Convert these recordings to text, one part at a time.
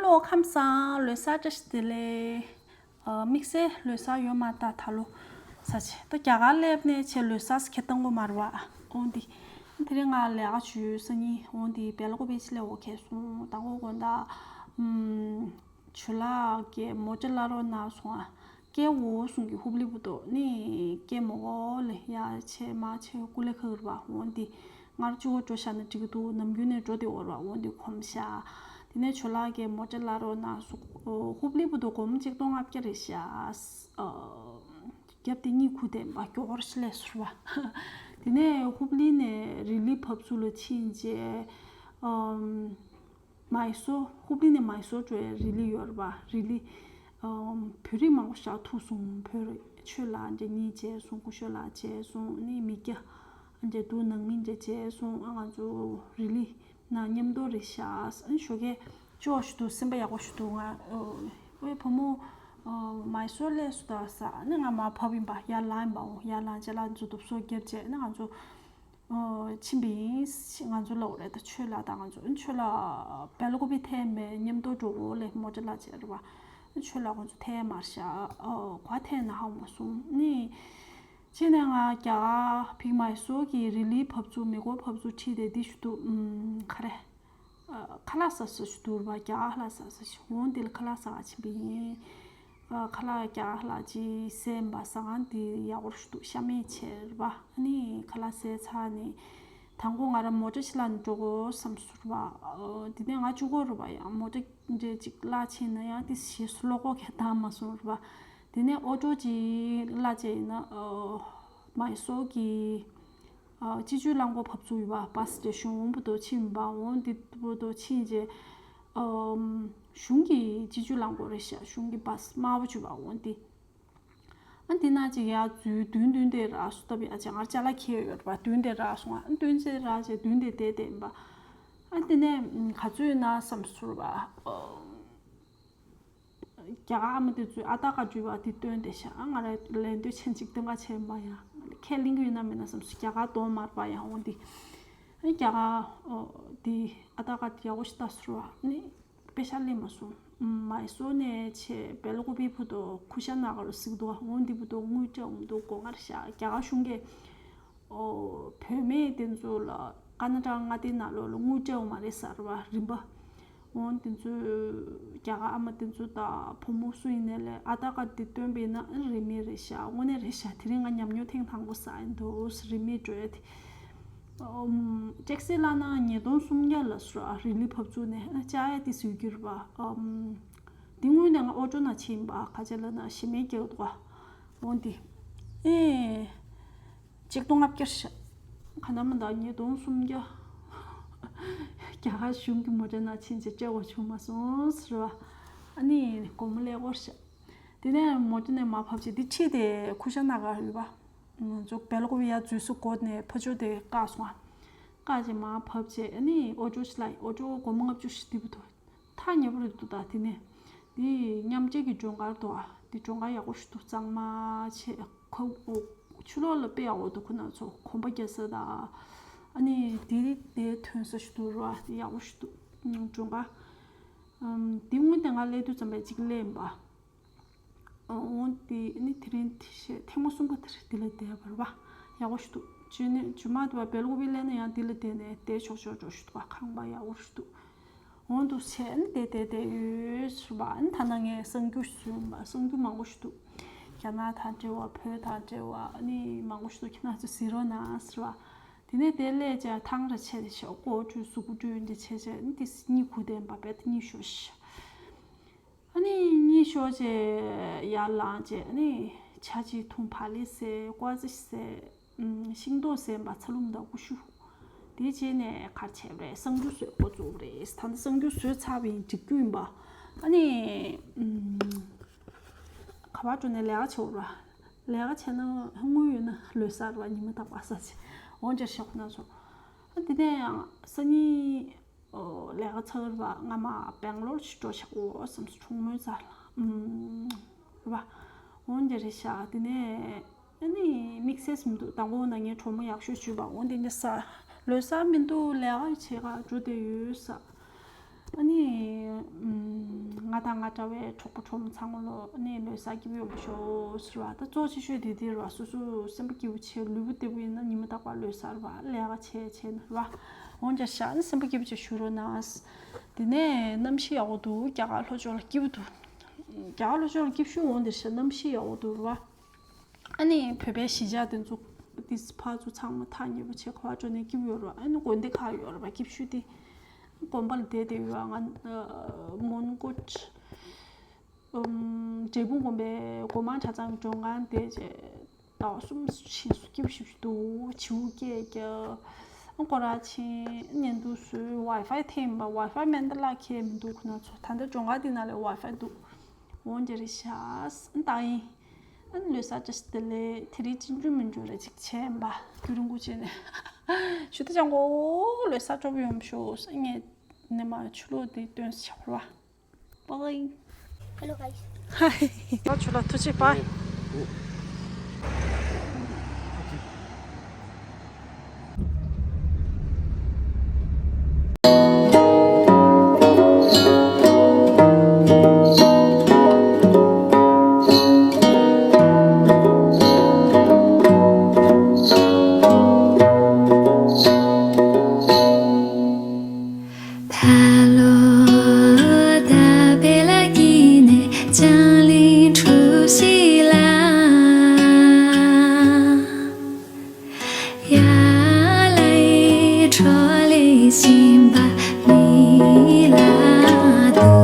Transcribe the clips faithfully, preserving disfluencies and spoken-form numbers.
ཨོ་ཁམས་བཟང་། ལོ་གསར་བཀྲ་ཤིས་བདེ་ལེགས། ཨ་དམིགས་བསལ་ལོ་གསར་ཡོད་མ་རེད་ད། ད་ལོ་ས་ཆེ་ད་རྒྱ་གར་སླེབས་ནས་ཆེ་ལོ་གསར་ཁྱེད་བཏང་གོ་མ་རེད་བ། འོ་འདི་དེ་རིང་ང་ལས་ཀ་བྱོས་སང་ཉིན་འོ་འདི་བལ་ཀོ་པི་ཅི་ལས་འོ་ཁེ་སོང་། དང་པོ་དགོང་དག་ཨམ་ཇོ་ལགས་ཀྱིས་མོ་ཊ་གླ་རོགས་གནང་སོང་ཨ། སྐད་འོ་གསུང་གི་ཧུབ་ལི་བུ་དོ་ནི་སྐད་མོ་གོ་ལེ་ཡ་ཆེ་མ་ཆེ་ཀུ་ལེ་ཁ་གིར་བ། འོ་འདི་ངར་ཅུ་བོ་འགྲོ་ཤ་ན་འགྲིག་གི་འདུག་ནམ་རྒྱུན་ནས་འགྲོ་དེ་འོར་བ། འོ་འདི་གོམས་ཤ། དེ་ནས་ཇོ་ལགས་ཀྱིས་མོ་ཊ་གླ་རོགས་གནང་སོང་། ཧུབ་ལི་བུ་དོ་སྒོར་མོ་གཅིག་སྟོང་ལྔ་བརྒྱ་རེད་ཤག་རྒྱབ་དེ་གཉིད་ཁུག་དེ་འབའ་མགྱོགས་པོར་ཤི་ལས་ཟུར་བ། དེ་ནས་ཧུབ་ལི་ནས་རི་ལི་བབས་ཚུགས་ལ་ཕྱིན་རྗེས། མའི་སོར། ཧུབ་ལི་ནས་མའི་སོར་འགྲོ་བའི་རི་ལི་ཡོད་རེད་པ། རི་ལི། བོད་རིགས་མང་པོ་ཞིག་ཐུག་སོང་། བོད་ཆོས་ལགས་འདྲ་གཉིས་བྱས་སོང་། སྐུ་ཞབས་ལགས་བྱས་སོང་། ནི་མི་སྐྱ་འདྲ་འདུག་ནང་མི་འདྲ་བྱས་སོང་། ང་ཚོ་རི་ལི་ན་མཉམ་དུ་རེད་ཤག་ཞོགས་ཀས་ཅོག་ཞིག་འདུག་སེམས་པ་ཡག་པོ་ཞིག་འདུག་ང་ཨོའི་བུ་མོ་མའི་སོར་སླེབས་སོང་ད་ཟེར། ནི་ང་མར་བབས་ཡིན་པ། ཡར་ལངས་ཡིན་པ། འོ་ཡར་ལངས་རྗེས་ལ་འཛུལ་འདུག་སོ་བརྒྱབ་བྱས་ནི་ང་ཚོ། ཨོ་ཕྱིན་པ་ཡིན། ང་ཚོ་ལ་འོ་རེད་ད། ཆོས་ལགས་དང་ང་ཚོ་ཆོས་ལགས་བལ་ཀོ་པི་ཐད་མེད་མཉམ་དུ་འགྲོ་འོ་ལེ་མོ་ཊ་ལ་བྱས་རེད་བ། ཆོས་ལགས་ཁོང་ཚོ་ཐད་མར་ཤག་ཨོ་ག་ཐད་ན་ཧ་མ་སོང་ནི། ཅི་ནས་ང་རྒྱ་གར་ཕིག་མའི་སོ་གི་རི་ལི་བབས་ཚུགས་མི་གོ་བབས་ཚུགས་ཁྲིད་དེ་འདི་ཞུ་འདུག་ཨུམ་ག་རེ། ཁ་ལག་ཟ་ས་ཞུ་འདུག་རེད་བ། རྒྱ་གར་ཁ་ལག་ཟ་ས་ཞུ། འོང་འདི་ལ་ཁ་ལག་ཟ་ག་ཕྱིན་པ་ཡིན། ཁ་ལག་རྒྱ་གར་ལ་ཅི་སེམས་པ་ཟ་ཁང་དེ་ཡག་པོ་ཞིག་འདུག་ཤ་མེད་ཆེར་བ། ཨ་ནི་ཁ་ལག་ཟས་ཚར་ནས་དང་པོ་ང་རང་མོ་ཊ་ཞིག་གླ་ནས་འགྲོ་དགོས་བསམ་སོང་བ། དེ་ནས་ང་གཅིག་པོ་རེད་བ། ཡང་མོ་ཊ་འདྲ་ཅིག་གླ་ཕྱིན་ན་ཡང་དེ་ཞེ་སུ་ལོག་གོ་གས་བཏང་མ་སོང་རེད་བ། དེ་ནས་ཨོ་ཊོ་ཅིག་གླ་བྱས་ཡིན་ན་མའི་སོར་གྱི་སྤྱི་སྤྱོད་རླངས་འཁོར་བབས་ཚུགས་ཡོད་པ། བ་སི་དེ་གཞུང་བུ་དོ་ཕྱིན་པ། འོང་དེ་བུ་དོ་ཕྱིན་རྗེས། གཞུང་གི་སྤྱི་སྤྱོད་རླངས་འཁོར་རེད་ཤག་གཞུང་གི་བ་སི་དམར་པོ་བྱུགས་པ། འོང་དེ། ཨ་འདི་ན་ཅིག་ཡར་འཛུལ་མདུན་མདུན་དེ་རག་སོང་། སྟབས་ཡག་ཅིག་ང་ཅ་ལག་འཁྱེར་ཡོད་རེད་པ། མདུན་དེ་རག་སོང་། ཨ་མདུན་དེ་རག་བྱས་མདུན་དེ་བསྡད་བསྡད་ཡིན་པ། ཨ་དེ་ནས་ག་ཚོད་ཡིན་ན་བསམ་སོང་རེད་པ། རྒྱ་གར་ཨ་མ་དེ་ཚོས་ཨ་ཏ་ཀ་འབྲི་བ་དེ་སྟོན་བསྡད་ཤག་ཨ་ང་ར་ལན་འདོད་ཆེན་ཅིག་སྟོན་ག་བྱས་མ་ཡ། ཁས་ལེན་གི་ཡོད་ན་མེད་ན་བསམ་སོང་། རྒྱ་གར་གདོང་དམར་པ་ཡང་འོང་དེ། ཨ་རྒྱ་གར་དེ་ཨ་ཏ་ཀ་དེ་ཡག་པོ་ཞིག་ལྟ་སོང་ར་ནི། དཔེ་ཤ་ལེན་མ་སོང་། མའི་སོར་ནས་ཆེ་བལ་ཀོ་པི་བུ་དོ་ཁུ་ཤ་ན་ག་རུ་གཟིགས་འདུག་འོང་དེ་བུ་དོ་དངུལ་སྤྲད་འོང་འདུག་སྒོ་ངར་ཤག་རྒྱ་གར་གཞུང་གིས། ཨོ། བུད་མེད་དེ་ཚོ་ལ་ཀ་ན་ཊ་ཀ་མངའ་སྡེའི་ནང་ལོགས་ལ་དངུལ་སྤྲད་འོང་མ་རེད་ཟེར་བ་རིམ་པ། འོ་དེ་ཚོས་རྒྱ་གར་ཨ་མ་དེ་ཚོ་དང་བུ་མོ་སུ་ཡིན་ནའི་ལས་ཨ་ཏ་ཀ་དེ་སྟོན་པ་ཡིན་ན་རིན་མེད་རེད་ཤག་དངོས་གནས་རེད་ཤག་དེ་རིང་ང་ཉམས་མྱོང་ཐེངས་དང་པོ་ཟ་ཡིན་འདུག་རིན་མེད་འགྲོ་ཡ་དེ། ཨོམ། ཊེག་སི་བླངས་ན་ཉིས་སྟོང་སུམ་བརྒྱ་ལ་སོ་རི་ལི་བབས་ཚུགས་ནས་ཨ་བཅག་ཡ་དེ་བཟོས་ཀྱི་རེད་པ། ཨོམ། དེ་སྔོན་ནས་ང་ཨོ་ཊོ་ནང་ཕྱིན་པ། ག་ཅི་ལབ་ན་ཞེ་མེད་སྐྱེ་བོ་འདུག་ག་འོ་འདི། ཨེ། གཅིག་སྟོང་ལྔ་བརྒྱ་ཤ། ག་ན་མ་ད་ཉིས་སྟོང་སུམ་བརྒྱ། རྒྱ་གར་གཞུང་གི་མོ་ཊ་ནང་ཕྱིན་ཅེས་སྤྲད་དགོས་བྱུང་མ་སོང་ཟེར་བ། ཨ་ནི་སྒོར་མོ་ཀླད་ཀོར་ཤ། དེ་ནས་མོ་ཊ་ནས་མར་བབས་ཅེས་དེ་ཁྲིད་དེ་ཁུ་ཤ་ན་ག་ཡོད་པ། ང་ཚོ་བལ་ཀོ་པི་ཡ་འཛུལ་སོ་སྒོ་ནས་ཕ་ཆོས་དེ་བཀག་སོང་ཨ། བཀག་ཅེས་མར་བབས་ཅེས་ཨ་ནི་ཨོ་ཊོ་ཞིག་ལ་ཨོ་ཊོ་སྒོར་མོ་ལྔ་བཅུ་ཞིག་དེ་བུ་དོ། ཐག་ཉེ་པོ་རེད་འདུག་ད་དེ་ནས། དེ་མཉམ་འབྲེལ་གྱི་སྒྲོལ་དཀར་འདུག་ཨ། དེ་སྒྲོལ་དཀར་ཡག་པོ་ཞིག་འདུག་གཙང་མ་བྱས་ཁོ། ཕྱི་ལོགས་ལ་དཔེ་ཡག་པོ་འདུག་ཁོ་ན་ཚོ་གོམ་པ་རྒྱག་ས་དང་། ཨ་ནི་དེ་དེ་ཐོན་ས་ཞིག་འདུག་ར་དེ་ཡག་པོ་ཞིག་འདུག་སྒྲོལ་དཀར། ཨམ། དེ་སྔོན་དེ་ང་སླེབས་དུས་ཙམ་པ་གཅིག་སླེབས་ཡིན་པ། འོང་དེ་ནི་དེ་རིང་དེ་ཤེས་ཐེངས་མ་གསུམ་པ་དེར་དེ་ལ་བསྡད་པ་རེད་པ། ཡག་པོ་ཞིག་འདུག་རྗེས་ནས་རྗེས་མ་དུ་བ་བལ་ཀོ་པི་སླེབས་ན་ཡང་དེ་ལ་བསྡད་ནས་བསྡད་ཆོག་ཆོག་ཆོག་ཞིག་འདུག་པ། ཁང་པ་ཡག་པོ་ཞིག་འདུག་འོང་དུ་བྱས་ནི་བསྡད་བསྡད་བསྡད་ཡོད་ཟེར་བ། ཨ་ནི་ཐ་ན་ངས་གསར་འགྱུར་ཞིག་བཟོས་ཡིན་པ། གསར་འགྱུར་མང་པོ་ཞིག་འདུག་རྒྱ་ནག་དང་འབྲེལ་བ་བོད་དང་འབྲེལ་བ་ཨ་ནི་མང་པོ་ཞིག་འདུག་ཁྱེད་རང་ཚོས་གཟིགས་རོགས་གནང་ཟེར་བ། དེ་ནས་དེ་སླེབས་བྱས་ཐང་ར་ཆད་དེ་བྱས་སྒོ་བཀྲུས་གཟུགས་པོ་བཀྲུས་འདི་བྱས་བྱས་ཨ་ནི་དེ་གཉིད་ཁུག་བསྡད་ཡིན་པ། བས་དེ་གཉིད་ཤོར་ཤག་ཨ་ནི་གཉིད་ཤོར་བྱས་ཡར་ལངས་བྱས་ཨ་ནི་ཇ་ཅིག་འཐུང་། བག་ལེབ་བཟས། ཀོ་ཙི་བཟས། ཤིང་ཏོག་བཟས་པ། ཚ་ལུམ་དང་ཀུ་ཤུ། དེ་རྗེས་ནས་ག་རེ་བྱས་པ་རེད། གསར་འགྱུར་བཟོས་འགོ་བཙུགས་པ་རེད། ད་ནི་གསར་འགྱུར་བཟོས་ཚར་བ་ཡིན། འགྲིག་རྒྱུ་ཡིན་པ། ཨ་ནི་ག་པར་འགྲོ་ནས་ལས་ཀ་བྱེད་འོ་ར། ལས་ཀ་བྱས་ན་དངུལ་ཡོད་ན་ལོས་ཟ་ར་བ། ཉི་མ་རྟག་པར་ཟ་ཆེ་འོང་ཅེས་ཤོག་ན་ཚོ། ཨ་དེ་ནས་སང་ཉིན། ལས་ཀ་ཚར་བ་ང་མ་སྦེང་ལོར་ཞིག་འགྲོ་ཆག་འོ་བསམ་སོང་། གྲོགས་མོའི་རྩར་ལ། ཨུམ། རེད་པ། འོན་ཏེ་རེད་ཤག་དེ་ནས་ཨ་ནི་དམིགས་བསལ་མི་འདུག་དང་པོ་ན་ངའི་གྲོགས་མོ་ཡག་ཤོས་བྱུས་པ། འོན་ཏེ་འདི་ས་ལོས་ས་མི་འདུག་ལས་ཀ་བྱེད་ག་འགྲོ་བསྡད་ཡོད་ས། ཨ་ནི་ཨུམ། ང་དང་ང་འདྲ་བའི་གྲོགས་པོ་གྲོགས་མོ་ཚང་མ་ལོ་ནི་ལོ་གསར་སྐྱིད་པོ་ཡོང་བ་ཤོག་ཟེར་བ། ད་གཙོ་ཆེ་ཤོས་དེ་དེ་རེད་བ། སོ་སོ་སེམས་པ་སྐྱིད་པོ་བྱས། ལུས་པོ་བདེ་པོ་ཡིན་ན་ཉི་མ་རྟག་པར་ལོ་གསར་བ་ལས་ཀ་བྱས་བྱས་ནས་རེད་བ། འོང་རྒྱ་ཤ་ནི་སེམས་པ་སྐྱིད་པོ་བྱས་བཞུགས་རོགས་གནང་། དེ་ནས་གནམ་གཤིས་ཡག་པོ་འདུག་རྒྱ་གར་ལྷོ་ཕྱོགས་ལ་སྐྱིད་པོ་འདུག་རྒྱ་གར་ལྷོ་ཕྱོགས་ལ་སྐྱིད་པོ་ཤུགས་འོང་དེ་ཤ་གནམ་གཤིས་ཡག་པོ་འདུག་རེད་བ། ཨ་ནི་བོད་པའི་གཞིས་ཆགས་དེ་ཚོ་དེ་ཕར་ཚུར་ཚང་མ་ཐག་ཉེ་པོ་བྱས་ག་པར་འགྲོ་ནས་སྐྱིད་པོ་ཡོད་རེད་བ། ཨ་ནི་དགོན་སྡེ་ཁག་ཡོད་རེད་བ་སྐྱིད་པོ་ཤུགས་དེ། དགོན་པ་ལ་བསྡད་བསྡད་ཡོད་ང་། མོན་གྷོ། འབྲས་སྤུངས་དགོན་པའི་སྒོ་མང་གྲྭ་ཚང་གི་མགྲོན་ཁང་བསྡད་བྱས་ཟླ་བ་གསུམ་ཕྱིན་སོང་སྐྱིད་པོ་ཞེ་པོ་ཅིག་འདུག་བྱིའུ་སྐད་རྒྱག་སྐོར་ར་ཕྱིན་བརྙན་ཐུང་བཟོས། ཝའི་ཕའི་ཐེབས་ཡིན་པ། ཝའི་ཕའི་མེད་ན་གླ་ཁེལ་མི་འདུག་ཁོ་ན་ཚོ། ད་ལྟ་མགྲོན་ཁང་འདི་ནང་ལ་ཝའི་ཕའི་འདུག་འོང་རྒྱ་རེད་ཤག་ཨ་ནི་ད་ཡིན། ཨ་ནི་ལོ་གསར་བཀྲ་ཤིས་བདེ་ལེགས། དེ་རིང་ཅི་འཇུ་མི་འཇུ་རེ་ཅིག་བྱས་ཡིན་པ། རྒྱུན་རིང་པོ་བྱས་ནས་ཞུ་ད་ཅང་གོ། ལོ་གསར་སྤྲོ་པོ་ཡོང་ཤོག་ངས་ནས་མ་ཆུ་ལོག་འདི་སྟོན་ས་ཆགས་པ། Bye. Hello guys. Hi. ད་ཆུ་ལ་ཐུགས་རྗེ་ཆེ། Bye. ད་ལོ་ད་བེ་ལ་ཀི་ནས་ལྕང་གླིང་གྲུ་བཞི་ལ། ཡ་ལའི་ཁྲོ་ལེ་ཤིང་པ་མི་ལ་དུ།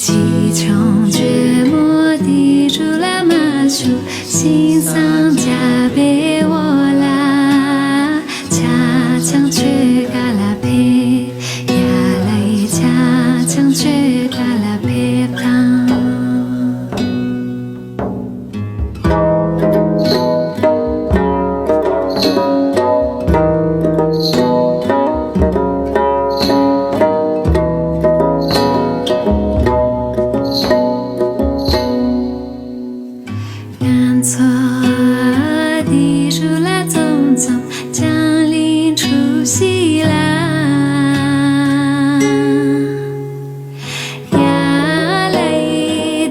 ཅི་ཆང་ཇོ་མོ་དི་རུ་ལ་མ་ཆུ་ཤིང་སང་ཇ་བེ་འོ་ལ། ཆ་ཆང་ཆོས་ག་ལ་ཕེབས། ཡ་ལའི་ཆ་ཆང་ཆོས་ག་ལ་ཕེབས་དང་། ང་ཚོ་དི་རུ་ལ་འཛོམས་འཛོམས་ལྕང་གླིང་གྲུ་བཞི་ལ། ཡ་ལའི་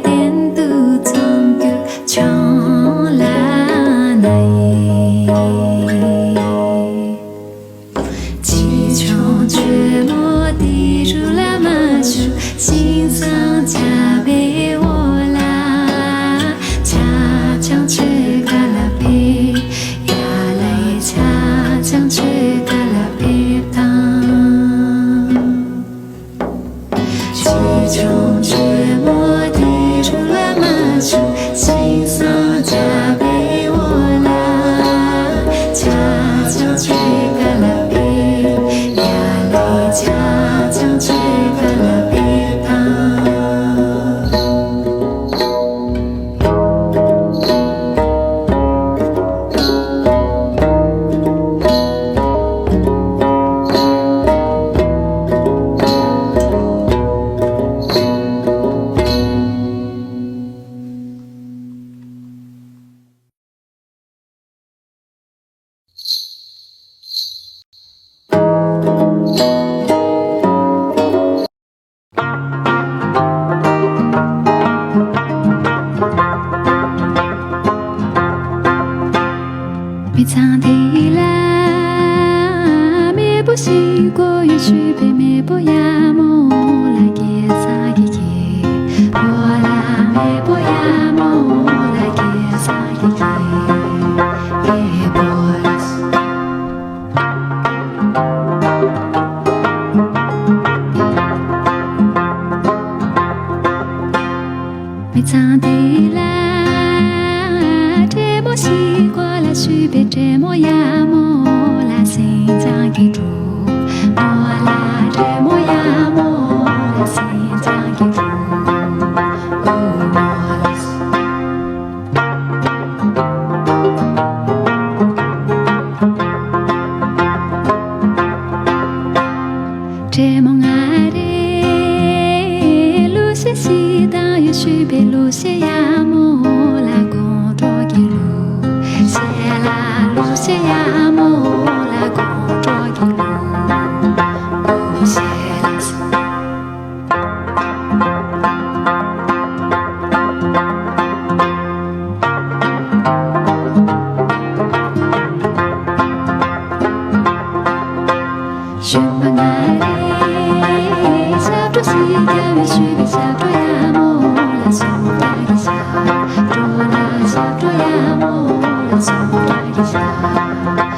གདན་དུ་འཛོམས་རྒྱུ་བྱུང་ལ་ན་ཡི། ཅི་ཆང་ཇོ་མོ་དི་རུ་ལ་མ་ཆུ་ཤིང་སང་ཇ་བེ་འོ་ལ། ཆ་ཆང་ཆོས་ག་ལ་ཕེབས། ཡ་ལའི་ཆ་ཆང་ཆོས་ག་ལ་ཕེབས་དང་། ཆོས་སྐྱོང་ཇོ་མོ་དི་རུ་ལ་མ་ཆུ་ཤིང་སང་ཇ་བེ་འོ་ལ། ཆ་ཆང་ཆོས་ག་ལ་ཕེབས། ཡ་ལའི་ཆ་ཆང་ཆོས་ག་ལ་ཕེབས་དང་། མི་ཚང་དེ་ལ་མེས་པོ་ཞིག་གོ་ཡོད་ཞུས་པའི་མེས་པོ་ཡ་མོ་ལ་སྐྱེ་ས་ཀྱི་ཀྱེ། པོ་ལ་མེས་པོ་ཡ་མོ་ལ་སྐྱེ་ས་ཀྱི་ཀྱེ། ཡེ་པོ་ལ། མི་ཚང་དེ་ལ་བགྲེས་མོ་ཞིག་གོ་ལ་ཞུས་པའི་བགྲེས་མོ་ཡ་མོ་ལ་སེང་ལྕམ་གྱི་གྲོགས་མོ་ལ། བགྲེས་མོ་ཡ་མོ་ལ་སེང་ལྕམ་གྱི་གྲོགས་མོ་ལ། བགྲེས་མོ་ང་རེ་གླུ་གཞས་ཤིག་བཏང་ཡོད་ཞུས་པའི་གླུ་གཞས་ཡ་མོ་ལ་དགོང་དྲོ་གི་གླུ་གཞས་ལ། གླུ་གཞས་ཡ་མོ་ལ་དགོང་དྲོ་གི་གླུ་གླུ་གཞས་ལ། ཞོན་པ་ང་རེད། ཞབས་བྲོ་ཞིག་རྒྱབ་པའི་ཤུལ་དུ་ཞབས་བྲོ་ཡག་མོ་ལ་སོང་། ད་གི་ཞབས་བྲོ་ལ་ཞབས་བྲོ་ཡག་མོ་ལ་སོང་། ད་གི་ཞབས།